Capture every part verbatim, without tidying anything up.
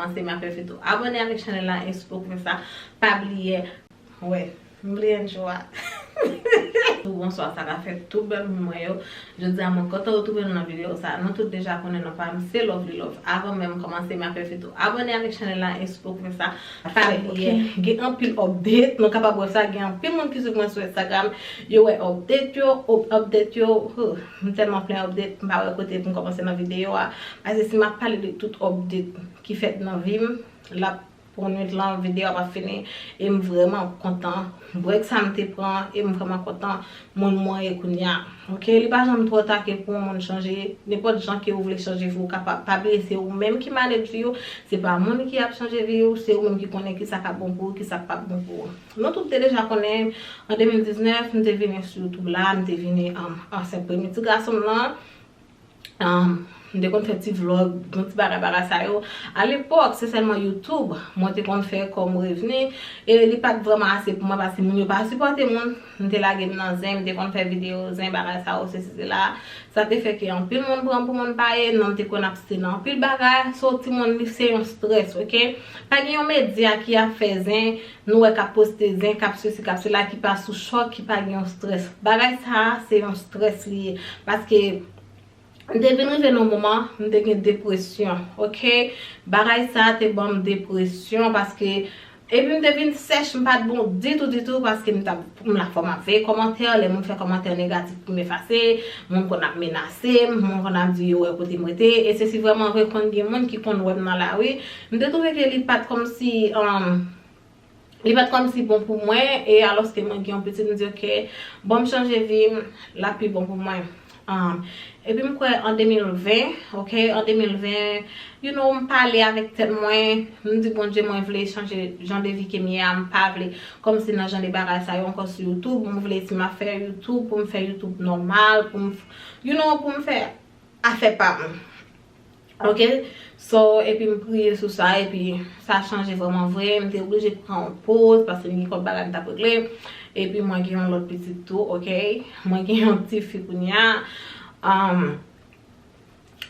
Kòmanse, m ap envite w abòne avèk chanèl la, e si w poko fè sa, pa bliye. Wè, m bliye n jou a. Tou bonswa, sa k ap fèt tout bèl moun mwen yo. Jodi a mwen kontan retwouve nou nan videyo sa. Nou tout deja konnen non pa m se Lovely Love. Avan menm kòmanse, m ap envite w abòne avèk chanèl la, e si w poko fè sa, pa bliye. Gen anpil update, nou kapab wè sa, gen anpil moun ki swiv mwen sou Instagram, yo wè update yo, up- update yo, huh, m tèlman plen update, m pa wè kote pou m kòmanse nan videyo a. Paske si m ap pale de tout update ki fèt nan vi m, l ap pou nwit lan, videyo a p ap fini, e m vrèman kontan break sa m te pran, e m vrèman kontan moun mwen ye kounye a. Oke, li pa janm twò ta ke pou yon moun chanje, nenpòt jan ke ou vle chanje vi w kapab. Pa bliye se ou menm ki manage vi w, se pa moun ki ap chanje vi w, se ou menm ki konnen kisa k ap bon pou ou, kisa k p ap bon pou ou. Nou tout te deja konnen, an de mil diznèf, m te vini sou YouTube la, m te vini, um, ansent premye ti gason m nan. Um, m te konn fè ti vlog, yon ti bagay, bagay sa yo. Alepòk, se sèlman YouTube mwen te konn fè kòm revni. E li pa t vrèman ase pou mwen paske moun yo pa sipòte moun. M te lage m nan zen, m te konn fè videyo zen, bagay sa yo, sesi, sela. Sa te fè ke anpil moun pran pou moun pa ye, non m te konn ap site nan anpil bagay. So, timoun, li se yon strès, oke? Pa gen yon medya ki ap fè zen, nou wè k ap poste zen, k ap sesi, k ap sela, ki pa sou chòk, ki pa gen yon strès. Bagay sa a, se yon strès li ye. Paske m te vin rive nan yon moman, m te gen depresyon, oke? Bagay sa a te ban m depresyon paske, epi m te vin sèch, m pa t bon ditou, ditou, paske m t ap, m la fò m ap veye kòmantè, lè moun fè kòmantè negatif pou m efase, moun konn ap menase m, moun konn ap di yo wè kote m rete, e se si vrèman vre konn gen moun ki konn wè m nan lari. M te twouve ke li pa t kòmsi, um, li pa t kòmsi bon pou mwen, e alòske mwen gen yon pitit, m di, "Oke, bon, m chanje vi m, l ap pi bon pou mwen." Um, epi m kwè an de mil ven, oke, an de mil ven, you know, m pale avèk tèt mwen, m di, "Bondye, mwen vle chanje jan de vi ke m ye a, m pa vle kòmsi nan jan de bagay sa yo ankò sou YouTube, m vle si m ap fè YouTube, pou m fè YouTube nòmal, pou m, you know, pou m fè afè pa m." Oke? So, epi m priye sou sa, epi sa chanje vrèman vre. M te oblije pran yon poz, paske m gen kòk bagay m t ap regle. Epi mwen gen yon lòt pitit tou, oke? Mwen gen yon ti fi kounye a. Um,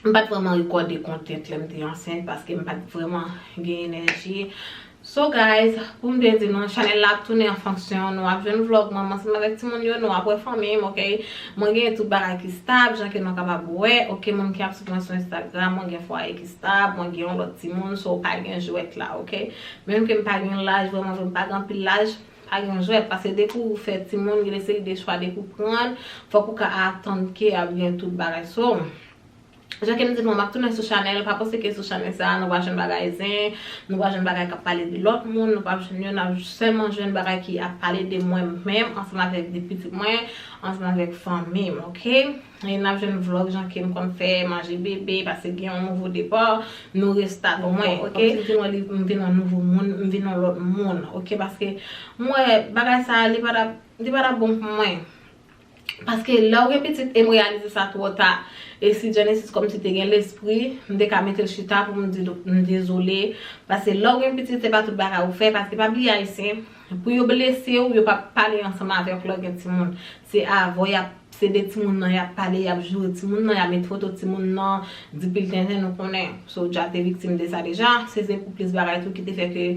m pa t vrèman rekòde content lè m te ansent, paske m pa t vrèman gen enèji. So guys, pou m te di nou, chanèl la ap tounen an fonksyon, nou ap jwenn vlog mwen ansanm avèk timoun yo, nou ap wè fanmi m, oke? Mwen gen tout bagay ki stab, jan ke nou kapab wè, oke? Moun ki ap swiv mwen sou Instagram, mwen gen fwaye ki stab, mwen gen yon lòt timoun, so pa gen jwèt la, oke? Menm ke m pa gen laj, vrèman vre, m pa gen anpil laj, pa gen jwèt, paske depi w fè timoun, gen de seri de chwa, depi w pran l, fòk ou ka atann ke ap gen tout bagay. So, jan ke m di nou, m ap tounen sou chanèl, pa panse ke sou chanèl sa a, nou va jwenn bagay zen, nou va jwenn bagay k ap pale de lòt moun, nou p ap jwenn yo, n ap sèlman jwenn bagay ki ap pale de mwen menm, ansanm avèk de pitit mwen, ansanm avèk fanmi m, oke? E n ap jwenn vlog jan ke m konn fè, manje bebe, paske gen yon nouvo depa, nou restart mwen, oke? Kòmsi m vin yon li-, m vin yon nouvo moun, m vin yon lòt moun, oke? Paske m wè bagay sa a, li pa t ap, li pa t ap bon pou mwen. Paske lè w gen pitit, e m reyalize sa twò ta. E si Genesis kòmsi te gen lespri, m te ka mete l chita pou m di l, m dezole. Paske lè w gen pitit, se pa tout bagay ou fè. Paske pa bliye Ayisyen, pou yo blese w, yo p ap pale ansanm avè w lè w gen timoun. Se avè w y ap, se de timoun nan y ap pale, y ap joure timoun nan, y ap met foto timoun nan, di pil tenten, nou konnen. So, w dja te viktim de sa deja. Se, se pou plis bagay tou ki te fè ke,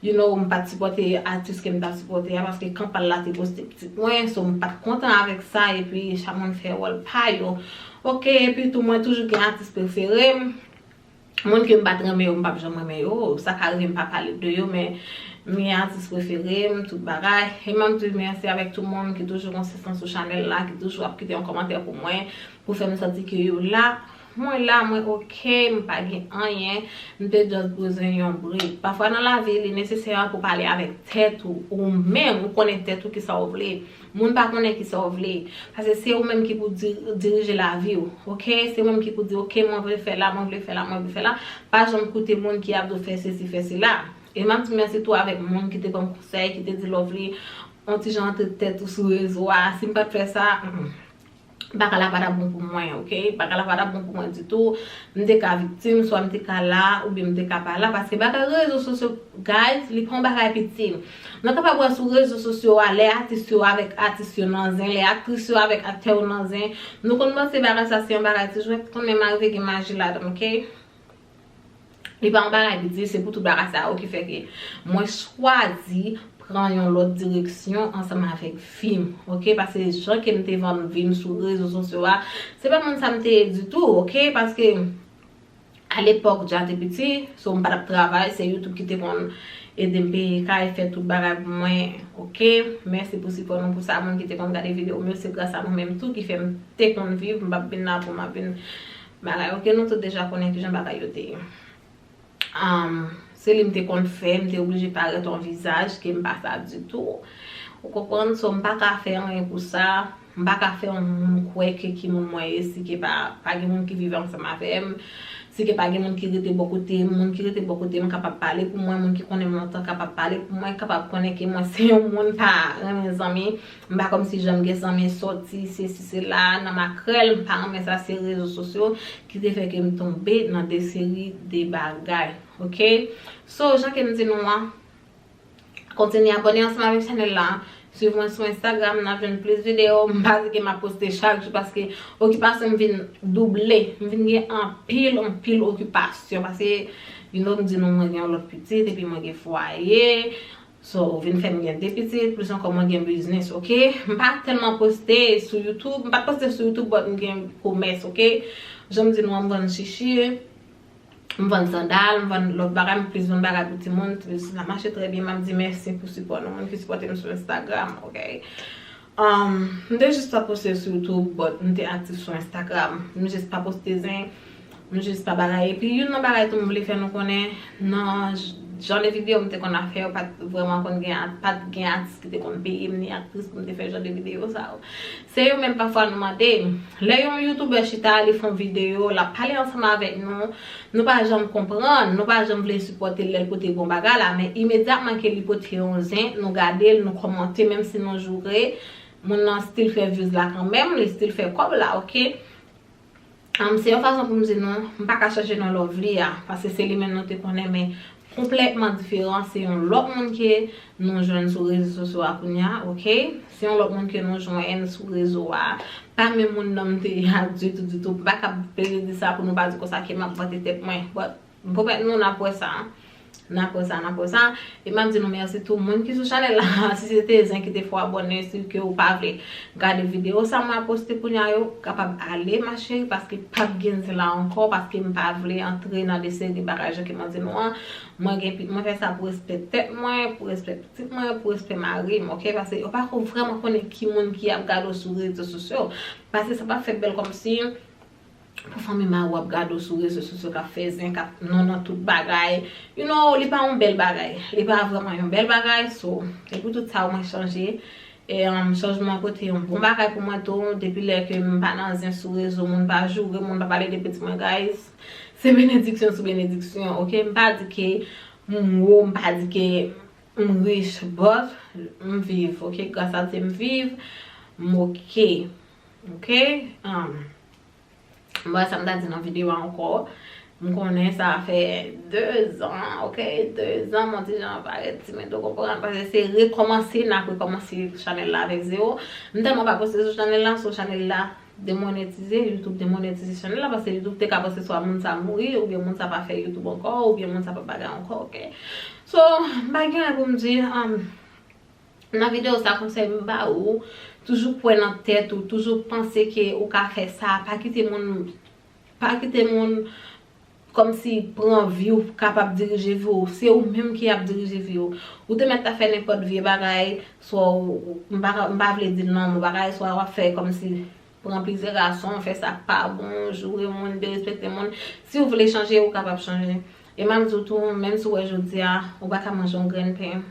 you know, m pa t sipòte atis ke m t ap sipòte a, paske kanpal la te poste pitit mwen, so m pa t kontan avèk sa, epi chak moun fè wòl pa yo. Oke, epi tou mwen toujou gen atis prefere m. Moun ke m pa t renmen yo, m p ap janm renmen yo. Sa ka rive m pa pale de yo, men m gen atis prefere m, tout bagay. E m ap di mèsi avèk tout moun ki toujou konsistan sou chanèl la, ki toujou ap kite yon kòmantè pou mwen, pou fè m santi ke yo la. Mwen la, mwen oke, m pa gen anyen, m te just bezwen yon break. Pafwa nan lavi, li nesesè pou pale avèk tèt ou, ou menm, ou konnen tèt ou kisa w vle. Moun pa konnen kisa w vle. Paske se ou menm ki pou di-, dirije lavi w, oke? Se ou menm ki pou di, "Oke, mwen vle fè la, mwen vle fè la, mwen vle fè la." Pa janm koute moun ki ap di w fè sesi, fè sela. E m ap di mèsi tou avèk moun ki te ban m konsèy, ki te di, "Lovely, yon ti jan antre tèt ou sou rezo a." Si m pa t fè sa, mm, bagay la pa t ap bon pou mwen, oke? Bagay la pa t ap bon pou mwen ditou. M te ka viktim, swa m te ka la, oubyen m te ka pa la, paske bagay rezo sosyo, guys, li pa yon bagay piti. Nou kapab wè sou rezo sosyo a, lè atis yo avèk atis yo nan zen, lè aktris yo avèk aktè yo nan zen, nou konn panse bagay sa se yon bagay ti jwèt, konn menm arive gen maji ladan, oke? Li pa yon bagay piti, se pou tout bagay sa yo ki fè ke mwen chwazi pran yon lòt direksyon ansanm avèk vi m, oke? Paske jan ke m te vann vi m sou rezo sosyo a, se pa moun sa m te ye ditou, oke? Paske alepòk, Dja te piti, so m pa t ap travay, se YouTube ki te konn ede m peye kay, fè tout bagay pou mwen, oke? Mèsi pou sipò nou pou sa, moun ki te konn gade videyo m yo, se gras a nou menm tou ki fè m te konn viv, m p ap vin la pou m ap vin bagay, oke? Nou tout deja konnen kijan bagay yo te ye. Um, se li m te konn fè, m te oblije parèt yon vizaj ke m pa sa ditou. Ou konprann? So, m pa ka fè anyen pou sa. M pa ka fè yon moun kwè ke ki moun mwen ye, si ke pa, pa gen moun ki viv ansanm avè m, si ke pa gen moun ki rete bò kote m, moun ki rete bò kote m kapab pale pou mwen, moun ki konnen m lontan kapab pale pou mwen, kapab konnen ke mwen se yon moun pa renmen zanmi, m pa kòmsi janm gen zanmi sòti, se si se la, nan makrèl, m pa renmen sa, se rezo sosyo ki te fè ke m tonbe nan de seri de bagay, oke? So, jan ke m di nou an, kontinye abòne ansanm avèk chanèl la. Swiv mwen sou Instagram, n ap jwenn plis videyo. M pa di ke m ap poste chak jou paske okipasyon m vin double. M vin gen anpil, anpil okipasyon paske, you know, m di nou mwen gen yon lòt pitit epi mwen gen fwaye. So, vin fè m gen de pitit, plis ankò mwen gen biznis, oke? M pa tèlman poste sou YouTube, m pa t poste sou YouTube, but m gen komès, oke? Jan m di nou an, m vann chichi. M vann sandal, m vann lòt bagay, m plis vann bagay pou timoun, sa mache trè byen, m ap di mèsi pou sipò nou, moun ki sipòte m sou Instagram, oke? Um, m te jis pa poste sou YouTube, but m te aktif sou Instagram. M jis pa poste zen, m jis pa bagay. Epi youn nan bagay tou m vle fè nou konnen, nan j-, jan de videyo m te konn ap fè yo, pa t vrèman konn gen, pa t gen atis ki te konn peye m, ni aktris pou m te fè jan de videyo sa yo. Se yo menm pafwa nou mande. Lè yon youtubè chita, li fè yon videyo, l ap pale ansanm avèk nou, nou pa janm konprann, nou pa janm vle sipòte l lè l pote bon bagay la, men imedyatman ke li pote yon zen, nou gade l, nou kòmante, menm si nou joure, moun nan still fè views la kanmenm, li still fè kòb la, oke? Um, se yon fason pou m di nou, m pa ka chache non Lovely a, paske se li menm nou te konnen, men konplètman diferan, se yon lòt moun ke nou jwenn sou rezo sosyo a kounye a, oke? Se yon lòt moun ke nou jwenn sou rezo a. Pa menm moun nan m te ye a ditou, ditou. M pa ka plede di sa pou nou pa di konsa ke m ap vante tèt mwen. But, m pwomèt nou, n ap wè sa. N ap wè sa, n ap wè sa. E m ap di nou mèsi tou moun ki sou chanèl la. Si se te zen ki te fè w abòne, si ke ou pa vle gade videyo sa mwen ap poste kounye a yo, kapab ale, ma chérie, paske p ap gen zen la ankò, paske m pa vle antre nan de seri de bagay jan ke mwen di nou an. Mwen gen pi-, mwen fè sa pou respè tèt mwen, pou respè pitit mwen, pou respè mari m, oke? Paske yo pa ko vrèman konnen ki moun ki ap gade w sou rezo sosyo. Paske sa pa fè bèl kòmsi pou fanmi mari w ap gade w sou rezo sosyo k ap fè zen, k ap non nan tout bagay. You know, li pa yon bèl bagay. Li pa vrèman yon bèl bagay, so, e pou tout sa mwen chanje. E, um, chanjman an pote yon bon bagay pou mwen tou, depi lè ke m pa nan zen sou rezo, moun pa joure, moun pa pale de pitit mwen, guys. Se benediksyon sou benediksyon, oke? M pa di ke m wo, m pa di ke m rich, but m viv, oke? Gras a Dye m viv, m oke, oke? Um, m pa wè sa m ta di nan videyo a ankò. M konnen sa fè de zan, oke? De zan, m on ti jan parèt timid, ou konprann, paske se rekòmanse, n ap rekòmanse chanèl la avèk zewo. M tèlman pa poste sou chanèl la, sou chanèl la demonetize, YouTube demonetize chanèl la, paske YouTube te ka panse swa moun sa mouri, oubyen moun sa pa fè YouTube ankò, oubyen moun sa pa bagay ankò, oke? So, m pa gen anyen pou m di, um, nan videyo sa, konsèy m ba ou, toujou kwè nan tèt ou, toujou panse ke ou ka fè sa, pa kite moun, pa kite moun kòmsi pran vi w, kapab dirije vi w. Se ou menm ki ap dirije vi w. Ou te mèt ta fè nenpòt vye bagay, swa w, m pa, m pa vle di l non, men bagay, swa w ap fè kòmsi pran plizyè gason, fè sa k pa bon, joure moun, derespekte moun. Si w vle chanje, ou kapab chanje. E m ap di w tou, menm si w wè jodi a, ou pa ka manje yon grenn pen,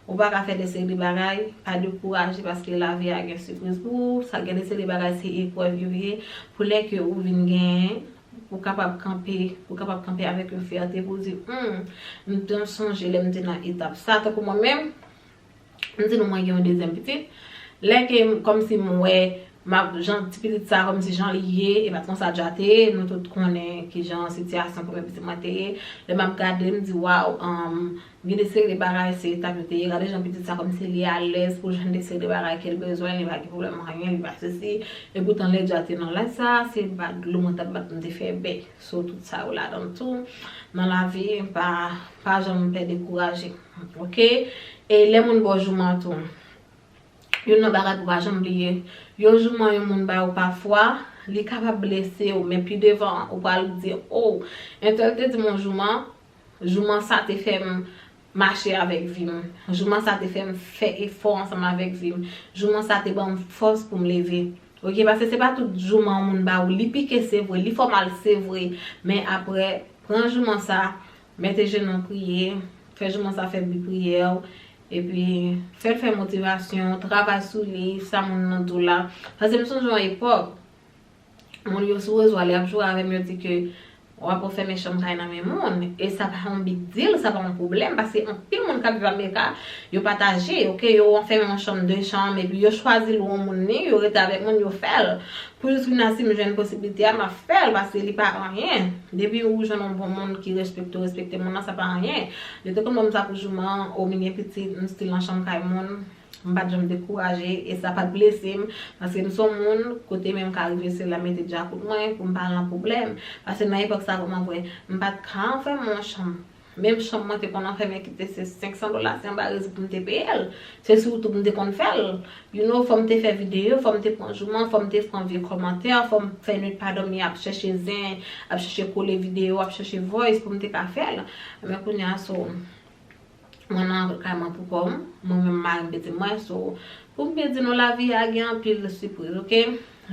ou pa ka fè de seri de bagay, pa dekouraje paske lavi a gen sipriz pou ou. Sa gen de seri de bagay se eprèv yo ye. Pou lè ke ou vin genyen, ou kapab kanpe, ou kapab kanpe avèk yon fyète pou w di, hmm, m te sonje lè m te nan etap sa. Tankou mwen menm, m di nou mwen gen yon dezyèm pitit. Lè ke m, kòmsi m wè M ap, jan ti pitit sa, kòmsi jan li ye, e pa t konsa dja te ye. Nou tout konnen kijan sitiyasyon premye pitit mwen te ye. Lè m ap gade, m di, waw, um, gen de seri de bagay, se etap yo te ye. Gade jan pitit sa, kòmsi li alèz pou l jwenn de seri de bagay ke l bezwen, li pa gen pwoblèm anyen, li pa sesi. Epoutan, lè dja te nan laj sa, se bat dlo mwen t ap bat, m te fè bèy. So, tout sa yo ladan tou. Nan lavi, pa, pa janm pè dekouraje. Oke? E lè moun ba w jouman tou. Youn nan bagay pou pa janm bliye, yon jouman yon moun ba ou pafwa, li kapab blese w, men pi devan, ou pral di, oh, entèl te di m yon jouman, jouman sa te fè m mache avèk vi m. Jouman sa te fè m fè efò ansanm avèk vi m. Jouman sa te ban m fòs pou m leve. Oke, paske se pa tout jouman yon moun ba ou, li pike, se vre, li fè w mal, se vre, men apre, pran jouman sa, mete jenou, priye, fè jouman sa fè bi priyè w, epi fè l fè motivasyon, travay sou li, sa moun nan di w la. Paske m sonje yon epòk, moun yo sou rezo a, lè y ap joure avè m, yo di ke w ap fèmen chanm kay nan men moun, e sa pa yon big deal, sa pa yon pwoblèm, paske anpil moun k ap viv Amerika, yo pataje, oke, yo fèmen yon chanm, de chanm, epi yo chwazi lwe yon moun li, yo rete avèk moun, yo fè l. Pou jis kounye a, si m jwenn posiblite a, m ap fè l, paske li pa anyen. Depi ou jwenn yon bon moun ki respekte w, respekte moun nan, sa pa anyen. Yo te konn ban m sa pou jouman, o, m gen pitit, m still nan chanm kay moun, m pa t janm dekouraje, e sa pa t blese m, paske m se yon moun, kote men m ka rive, se la mete djakout mwen, pou m pa al nan pwoblèm. Paske nan epòk sa, kòman vre, m pa t ka anfèmen yon chanm. Menm chanm mwen te konn anfèmen ki te se senk san dola, se anba rezo pou m te peye l. Se sou YouTube m te konn fè l. You know, fò m te fè videyo, fò m te pran jouman, fò m te pran vye kòmantè, fò m fè nwit pa dòmi ap chèche zen, ap chèche kole videyo, ap chèche voice pou m te ka fè l. Men kounye a, so, mwen nan kay mwen pou kò m, mwen menm mari m pete mwen, so, pou m byen di nou, lavi a gen anpil sipriz, oke?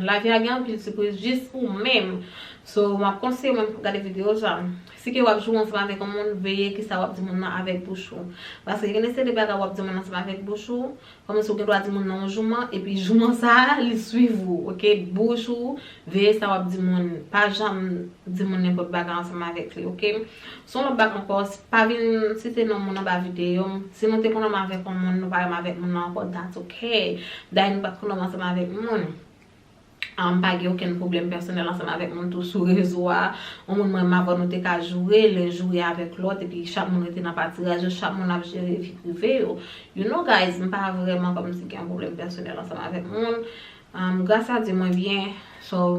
Lavi a gen anpil sipriz jis ou menm. So, m ap konseye w menm pou gade videyo sa. Si ke w ap joure ansanm avèk yon moun, veye kisa w ap di moun nan avèk bouch ou. Paske gen de seri de bagay w ap di moun nan ansanm avèk bouch ou, kòmanse ou gen dwa di moun nan yon jouman, epi jouman sa a, li swiv ou, oke? Bouch ou, veye sa w ap di moun. Pa janm di moun nenpòt bagay ansanm avèk li, oke? Se yon lòt bagay ankò, pa vin site non moun anba videyo m. Si nou te konn ansanm avèk yon moun, nou pa renmen avèk moun nan ankò, that's ok. Dayè nou pa t konn ansanm avèk moun. Ah, m pa gen okenn pwoblèm pèsonèl ansanm avèk moun tou sou rezo a. Yon moun mwen menm avè w nou te ka joure, len joure avèk lòt, epi chak moun rete nan patiraj yo, chak moun ap jere vi prive yo. You know, guys, m pa vrèman kòmsi gen yon pwoblèm pèsonèl ansanm avèk moun. Um, gras a Dye, mwen byen. So,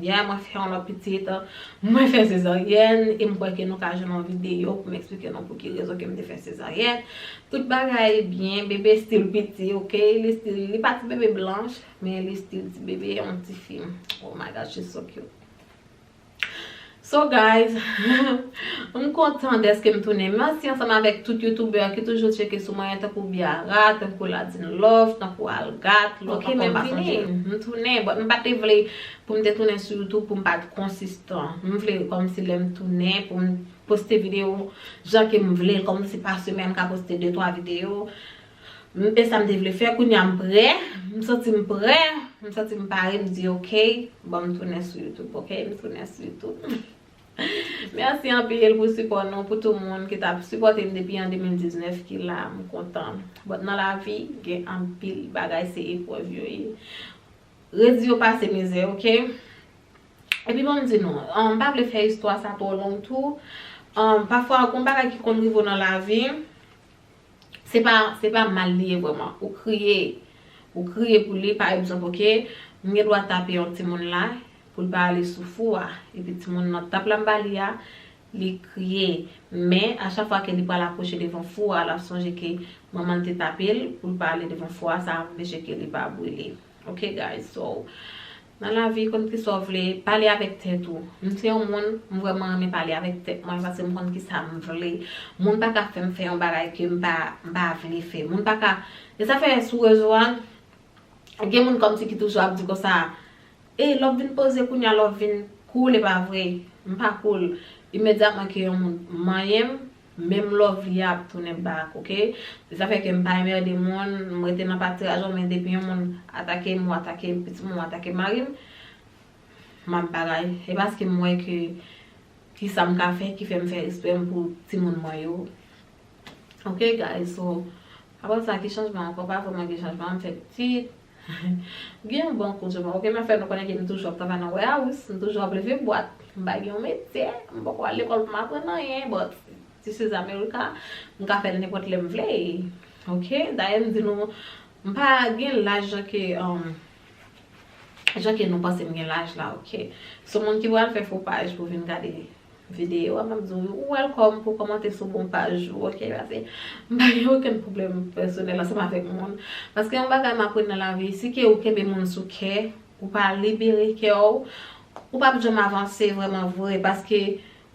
yeah, mwen fè yon lòt pitit. Mwen fè sezaryèn, e m kwè ke nou ka jwenn yon videyo pou m eksplike nou pou ki rezon ke m te fè sezaryèn. Tout bagay byen, bebe still piti, oke? Li still, li pa ti bebe blanch, men li still ti bebe, yon ti fi. Oh my God, she's so cute. So guys, m kontan dèske m tounen. Mèsi ansanm avèk tout youtubè ki toujou tcheke sou mwen, tankou Biara, tankou Ladine Love, tankou Algat, lòt ankò m pa sonje. M tounen, but m pa te vle pou m te tounen sou YouTube pou m pa t konsistan. M vle kòmsi lè m tounen pou m poste videyo jan ke m vle l, kòmsi pa semèn m ka poste de twa videyo. M, e sa m te vle fè, kounye a m prè, m santi m prè, m santi m pare, m di, oke, bon, m tounen sou YouTube, oke, m tounen sou YouTube. Mèsi anpil pou sipò nou, pou tout moun ki t ap sipòte m depi an de mil diznèf ki la, m kontan. But nan lavi, gen anpil bagay se eprèv yo ye. Redi yo pase mizè, oke? Epi bon, m di nou, um, m pa vle fè istwa sa twò long tou. Um, pafwa, gon bagay ki konn rive w nan lavi, se pa, se pa mal li ye vrèman. Ou kriye, ou kriye pou li, pa egzanp, oke, m gen dwa tape yon timoun la, pou l pa ale sou fou a, epi timoun nan tap la m ba li a, li kriye. Men, a chak fwa ke li pral apwoche devan fou a, l ap sonje ke manman l te tape l pou l pa ale devan fou a, sa anpeche ke li pa brile. Ok, guys, so, nan lavi, konn kisa w vle, pale avèk tèt ou. M se yon moun, m vrèman renmen pale avèk tèt mwen, paske m konn kisa m vle. Moun pa ka fè m fè yon bagay ke m pa, m pa vle fè. Moun pa ka, e sa fè sou rezo a, gen moun kòmsi ki toujou ap di konsa, e lè w vin poze kounye a, lè w vin cool, e pa vre, m pa cool. Imedyatman ke yon moun manyen m, menm love li a ap tounen back, ok? Se sa fè ke m pa enmède moun, m rete nan patiraj yo, men depi yon moun atake m, ou atake pitit mwen, ou atake mari m, m ap bagay. E paske m wè ke kisa m ka fè ki fè m fè respè m pou timoun mwen yo. Ok, guys, so, apre sa, ki chanjman ankò? Pa vrèman gen chanjman, m fè pitit. Gen yon bon kout jouman, ok? M ap fè nou konnen ke m toujou ap travay nan warehouse, m toujou ap leve bwat. M pa gen yon metye, m poko al lekòl pou m aprann anyen, but this is America. M ka fè l nenpòt lè m vle, ok? Dayè, m di nou, m pa gen laj jan ke, um, jan ke nou panse m gen laj la, ok? So, moun ki pral fè fo paj pou vin gade videyo a, m ap di w, ou welcome pou kòmante sou bon paj ou, ok? Paske m pa gen okenn pwoblèm pèsonèl ansanm avèk moun. Paske yon bagay m aprann nan lavi, si ke ou kenbe moun sou kè, ou pa libere kè w, ou p ap janm avanse vrèman vre. Paske,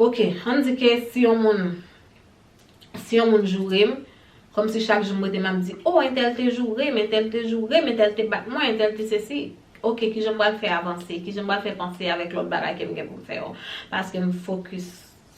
ok, ann di ke si yon moun, si yon moun joure m, kòmsi chak jou m rete m ap di, oh, entèl te joure m, entèl te joure m, entèl te bat mwen, entèl te sesi. Ok, kijan m pral fè avanse? Kijan m pral fè panse avèk lòt bagay ke m gen pou m fè yo? Paske m fokis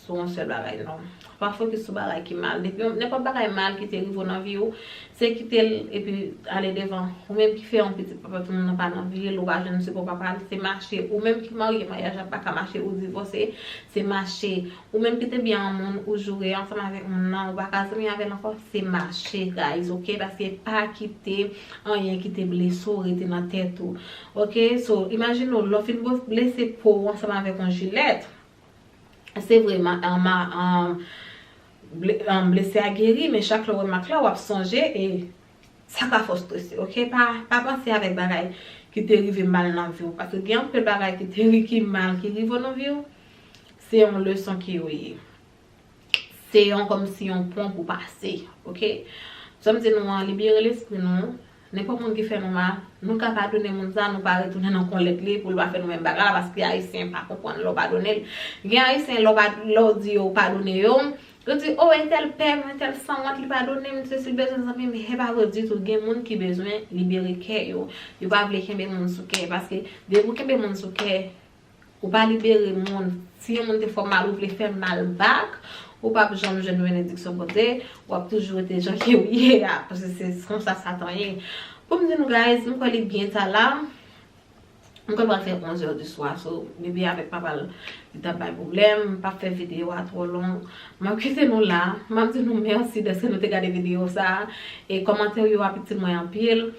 sou yon sèl bagay, non. Pa fokis sou bagay ki mal. Depi yon, nenpòt bagay mal ki te rive w nan vi w, se kite l epi ale devan. Ou menm ki fè yon pitit papa tout moun nan pa nan vi l, ou pa jwenn sipò papa l, se mache. Ou menm ki marye, maryaj la pa ka mache, ou divòse, se mache. Ou menm ki te byen yon moun, ou joure ansanm avèk moun nan, ou pa ka zanmi avè l ankò, se mache, guys, ok? Paske pa kite anyen ki te blese w rete nan tèt ou, ok? So, imajine w, lè w fin bo-, blese po w ansanm avèk yon jilèt. Se vre, ma-, an, ma-, an, ble-, an, blese a geri, men chak lè w wè mak la, w ap sonje e sa ka fè w strese, ok? Pa, pa panse avèk bagay ki te rive mal nan vi w, paske gen anpil bagay ki te ri-, ki mal ki rive w nan vi w, se yon leson ke yo ye. Se yon, kòmsi yon pon pou pase, ok? Sa m di nou an, libere lespri nou. Nenpòt moun ki fè nou mal, nou ka padone moun sa, nou pa retounen nan kòlèt li pou l pa fè nou menm bagay la, paske Ayisyen pa konprann lè w padone l. Gen Ayisyen, lè w pa, lè w di yo padone yo, yo di, oh, entèl pè m, entèl sanwont, li padone m, sesi l bezwen zanmi m. E pa vre ditou, gen moun ki bezwen libere kè yo. Yo pa vle kenbe moun sou kè, paske depi w kenbe moun sou kè, ou pa libere moun. Si yon moun te fè w mal, ou vle fè l mal back, ou p ap janm jwenn benediksyon Bondye, w ap toujou rete jan ke w ye a, paske se konsa Satan ye. Pou m di nou, guys, m kwè li byen ta la, m kwè l pral fè onz è di swa, so, bebe avèk papa l, li t ap bay pwoblèm, m p ap fè videyo a twò long, m ap kite nou la, m ap di nou mèsi dèske nou te gade videyo sa a, e kòmantè yo ap itil mwen anpil.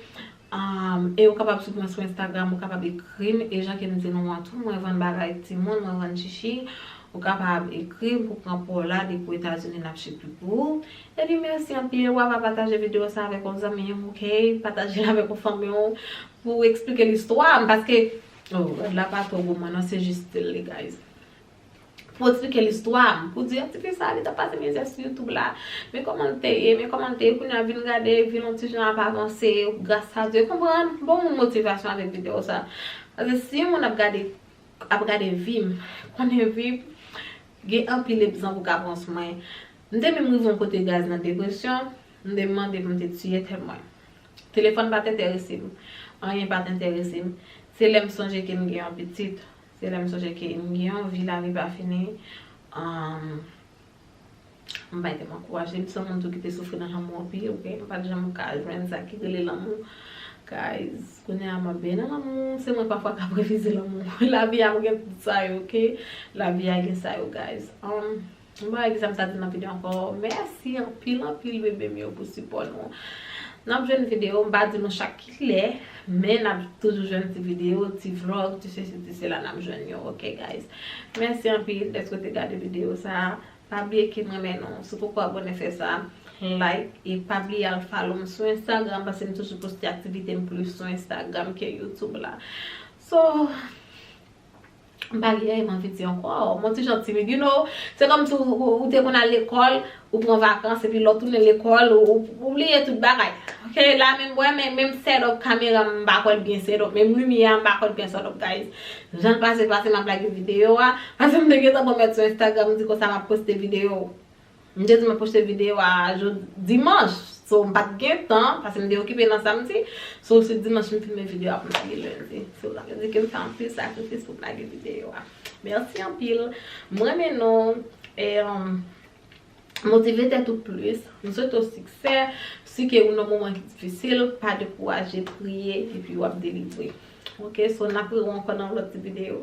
Um, e ou kapab swiv mwen sou Instagram, ou kapab ekri m, e jan ke m di nou an tou, mwen vann bagay timoun, mwen vann chichi. Ou kapab ekri m pou pran pa w la depi Etazini, n ap ship li pou ou. Epi mèsi anpil, w ava pataje videyo sa avèk yon zanmi w, ok? Pataje l avèk yon fanmi w pou eksplike listwa m, paske, oh, rad la pa twò gou mwen non, se jis stil li, guys. Pou eksplike listwa m, pou di, a, tifi sa, li t ap pase mizè sou YouTube la. Men kòman l te ye, men kòman l te ye, kounye a vin gade, vin yon ti jan ap avanse, gras a Dye, konprann? Bon, moun motivasyon avèk videyo sa. Paske si yon moun ap gade, ap gade vi m, konnen vi m, gen anpil egzanp ou ka pran sou mwen. M te menm rive yon kote, guys, nan depresyon, m te mande pou m te tiye tèt mwen. Telefòn pa t enterese m, anyen pa t enterese m. Se lè m sonje ke m gen yon pitit, se lè m sonje ke m gen yon vi, lavi pa fini. Ahn, m pa t janm ankouraje. M se yon moun tou ki te soufri nan lanmou anpil, ok? M pa t janm ka jwenn sa ki rele lanmou. Guys, kounye a m ap byen nan lanmou. Se mwen pafwa k ap refize lanmou. Lavi a gen tout sa yo, ok? Lavi a gen sa yo, guys. Ahn, m pa wè kisa m sa di nan videyo ankò. Mèsi anpil, anpil, bebe m yo, pou sipò nou. N ap jwenn videyo, m pa di nou chak kilè, men n ap toujou jwenn ti videyo, ti vlog, ti sesi, ti sela, n ap jwenn yo, ok, guys? Mèsi anpil dèske w te gade videyo sa a. Pa bliye ke m renmen nou. Si w poko abòne, fè sa, like, e pa bliye al follow m sou Instagram, paske m toujou poste aktivite m plis sou Instagram ke YouTube la. So, m pa gen anyen m anvi di ankò. Mwen ti jan timid, you know. Se kòmsi ou, ou, ou te konn al lekòl, ou pran vakans, epi lè w tounen lekòl, ou, ou, ou bliye tout bagay. Ok, la menm, wè, men, menm setup kamera m, m pa kwè l byen setup. Menm limyè a, m pa kwè l byen setup, guys. Jan l pase, pase, m ap lage videyo a. Paske m te gentan pwomèt sou Instagram, m di konsa m ap poste videyo. M te di m ap poste videyo a jodi dimanch. So, m pa t gen tan, paske m te okipe nan samdi. So, se dimanch m filme videyo a pou m lage lendi. So, sa vle di ke m fè anpil sakrifis pou m lage videyo a. Mèsi anpil. M renmen nou. E, um, motive tèt ou plis. M swete w siksè. Si ke ou nan moman ki difisil, pa dekouraje, priye, epi w ap delivre. Ok, so n ap rewè ankò nan yon lòt ti videyo.